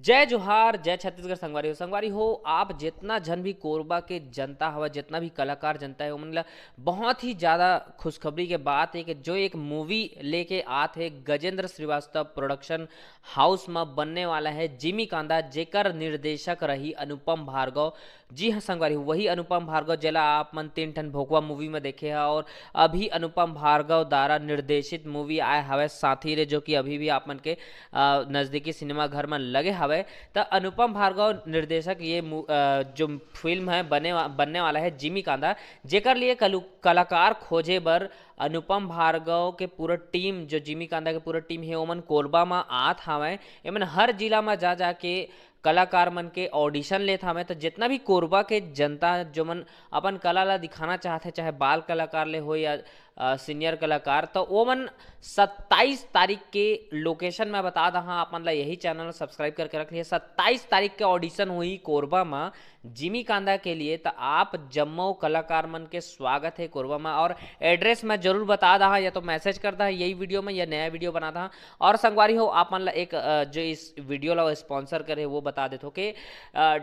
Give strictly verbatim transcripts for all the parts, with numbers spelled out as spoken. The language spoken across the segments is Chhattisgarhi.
जय जोहार, जय छत्तीसगढ़ संगवारी हो। संगवारी हो, आप जितना झन भी कोरबा के जनता हवा, जितना भी कलाकार जनता है, उमन ला बहुत ही ज्यादा खुशखबरी के बात है कि जो एक मूवी लेके आत है गजेंद्र श्रीवास्तव प्रोडक्शन हाउस में बनने वाला है जिमी कांदा, जेकर निर्देशक रही अनुपम भार्गव। जी हाँ संगवारी हो, वही अनुपम भार्गव जेला आप मन तीन ठन भोकवा मूवी में देखे हा और अभी अनुपम भार्गव द्वारा निर्देशित मूवी आए हवे साथी रे, जो कि अभी भी आप मन के अ, नजदीकी सिनेमा घर में लगे हवे। त अनुपम भार्गव निर्देशक ये मू- अ, जो फिल्म है बने वा, बनने वाला है जिमी कांदा, जेकर लिए कलु- कलाकार खोजे बर अनुपम भार्गव के पूरा टीम, जो जिमी कांदा के पूरा टीम है, ओमन कोरबा में आत हवय। एमन हर जिला में जा जाके कलाकार मन के ऑडिशन लेत हवय। तो जितना भी कोरबा के जनता जो मन अपन कला ला दिखाना चाहत है, चाहे बाल कलाकार ले हो या अ, सीनियर कलाकार, तो वो मन सत्ताईस तारीख के लोकेशन में बता दहा। आप मन ला यही चैनल सब्सक्राइब करके रख लिए। सत्ताईस तारीख के ऑडिशन हुई कोरबा में जिमी कांदा के लिए। तो आप जम्मो कलाकार मन के स्वागत है कोरबा में। और एड्रेस मैं जरूर बता दहा, या तो मैसेज कर दहा यही वीडियो में, या नया वीडियो बना दहा। और संगवारी हो, आप मन ला एक अ, जो इस वीडियो ला स्पॉन्सर करे वो बता देथो कि अ,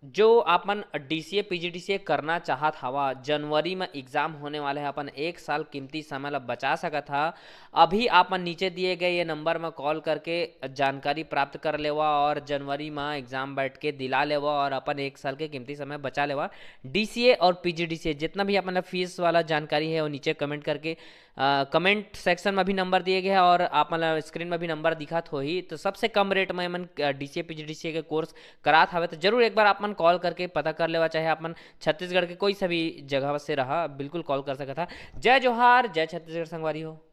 जो आप मन डीसीए पीजीडीसीए करना चाहत हवा, जनवरी में एग्जाम होने वाले हैं, अपन एक साल कीमती समय ला बचा सकत हा। अभी आप मन नीचे दिए गए ये नंबर में कॉल करके जानकारी प्राप्त कर लेवा और जनवरी में एग्जाम बैठ के दिला लेवा और अपन एक साल के कीमती समय बचा लेवा। डीसीए और पीजीडीसीए जितना भी अपन ला फीस वाला जानकारी है वो नीचे कमेंट करके कमेंट सेक्शन में भी नंबर दिए गए हैं और आप मन ला स्क्रीन में भी नंबर दिखत होही। तो सबसे कम रेट में मन डीसीए पीजीडीसीए के कोर्स करात हवे, तो जरूर एक बार आप मन कॉल करके पता कर लेवा, चाहे आप मन छत्तीसगढ़ के कोई सा भी जगह से रहा, बिल्कुल कॉल कर सकत हा। जय जोहार, जय छत्तीसगढ़ संगवारी हो।